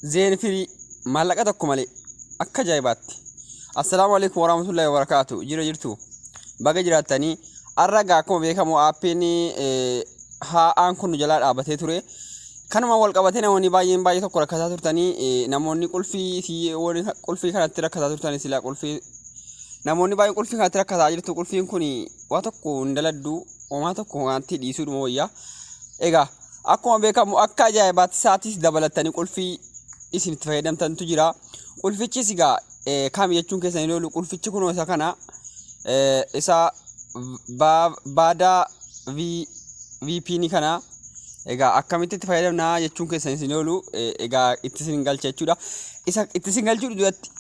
Zeen firii maallaqa tokko malee akka ajaa'ibaatti. Assalaamu alaikum warahmatullahi wabarakaatu. Jira jirtu. Baga jiraattanii har'a egaa akkuma beekamu aappiin haa'aan kun nu jalaa dhaabatee ture. Kanuma wal qabatee namoonni baay'een baay'ee tokko rakkataa turtanii namoonni qulfii qulfii kanatti rakkataa turtanii silaa qulfii namoonni baay'een qulfii kanatti rakkataa jirtu qulfiin kun waa tokko hin daladdu homaa tokko wanti dhiisuudhuma wayyaa. Egaa Akkuma beekamu akka ajaa'ibaatti sa'aatiis dabalattanii qulfii isin itti fayyadamtantu jira. Qulfichis egaa kami jechuun keessan hin oolu. Qulfichi kunoo isa kana isa baadaa VPN kana egaa akkamitti itti fayyadamna jechuun keessan isin oolu egaa itti isin galcha jechuudha. Isa itti isin galchuu duratti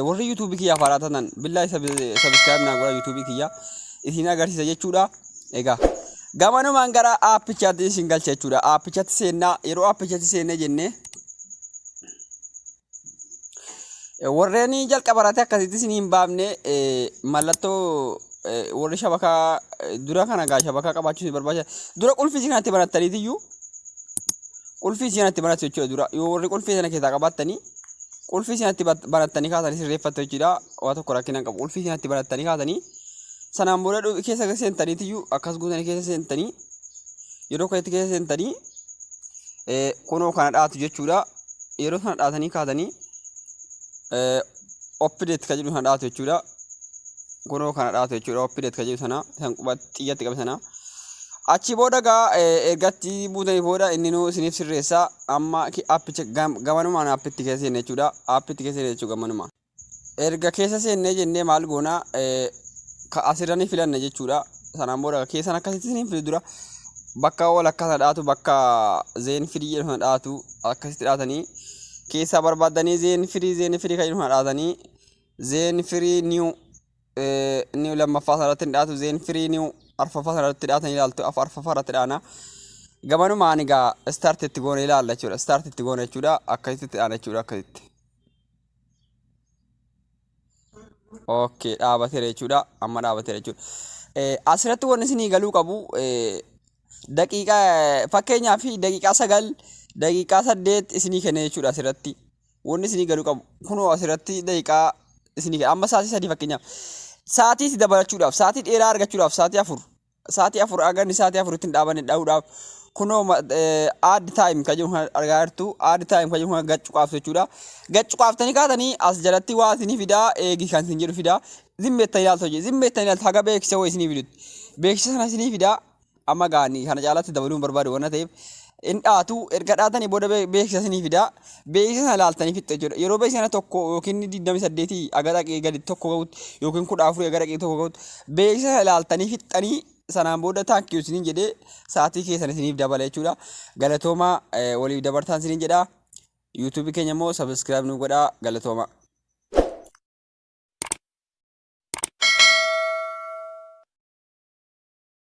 warri YouTube kiyyaaf haaraa taatan billaa isa subscribe naa godhaa YouTube kiyya isin agarsiisa jechuudha. Egaa gamanumaan gara aappichaatti isin galcha jechuudha. Aappichatti seennaa yeroo aappichatti seennee jennee warreen jalqaba irratti akkasitti isin hin baafne mallattoo warri shabakaa dura kana gaa shabakaa qabaachuu isin barbaachisa. Dura qulfii isin kanatti banattaniitiyyuu qulfii isin kanatti banattu jechuudha dura yoo warri qulfii sana keessaa qabaattanii qulfii isin kanatti banattanii kaatanii sirreeffattu jechuudha. Waa tokko rakkina hin qabu. Qulfii isin kanatti banattanii kaatanii Sanaan booda keessa seentaniitiyyuu akkas gootanii keessa seentanii yeroo kanatti keessa seentanii kunoo kana dhaatu jechuudha. Yeroo sana dhaatanii kaatanii update kan jedhu sana dhaatu jechuudha. Kunoo kana dhaatu jechuudha update kan jedhu sana san quba xiyyatti qabe sana. Achi booda gaa ergatti buutanii booda inni nuu isiniif sirreessa amma appicha gamanumaan appitti keessa seenne jechuudha. Appitti keessa seenne jechuudha gamanumaan. Erga keessa seennee jennee maal goona ka asirra ni filanna jechuudha. Sanaan booda keessan akkasitti isiniin fidu dura bakka walakkaa sana dhaatu bakka zeen firii jedhu sana dhaatu akkasitti dhaatanii keessaa barbaaddanii zeen firii zeen firii kan jedhu sana dhaatanii zeen firii niw niw lammaffaa sanarratti hin dhaatu zeen firii niw arfaffaa sanarratti dhaatanii ilaaltu arfaffaa irratti dhaana. Gamanumaan egaa start itti goone ilaalla jechuudha. Start itti goone jechuudha. Akkasitti itti dhaana jechuudha akkasitti. Okay, dhaabateera jechuudha. Amma dhaabateera jechuudha. Asirratti wanni isinii galuu qabu daqiiqaa fakkeenyaaf daqiiqaa 9 daqiiqaa 8 isinii kenna jechuudha asirratti. Wanni isinii galuu qabu kunoo asirratti daqiiqaa isinii kenna. Amma sa'aatii 3 fakkeenyaaf sa'aatii itti dabalachuudhaaf sa'aatii dheeraa argachuudhaaf sa'aatii 4 sa'aatii 4 haga inni sa'aatii 4tti hin dhaabanne dha'uudhaaf kunoo add time kan jedhu kana argaa jirtu add time kan jedhu kana gad cuqaaftu jechuudha. Gad cuqaaftanii kaatanii as jalatti waa isinii fidaa eegi kan isin jedhu fidaa zimmeettanii ilaaltu hojii zimmeettanii ilaaltu haga beeksisa wayii isinii fidutti. Beeksisa sana isinii fidaa amma gaanii kana caalaatti dabaluu hin barbaadu waan ta'eef in dhaatu erga dhaatanii booda beeksisa isinii fidaa beeksisa sana ilaaltanii fixxu jechuudha. Yeroo beeksisa sana tokko yookiin 28 haga dhaqee gadi tokko gahutti yookiin 14 haga dhaqee tokko gahutti beeksisa sana ilaaltanii fixxanii sanaan booda thank you isiniin jedhee sa'aatii keessan isiniif dabala jechuudha. Galatoomaa waliif dabartaan isiniin jedha. YouTube keenya immoo subscribe nu godhaa galatoomaa.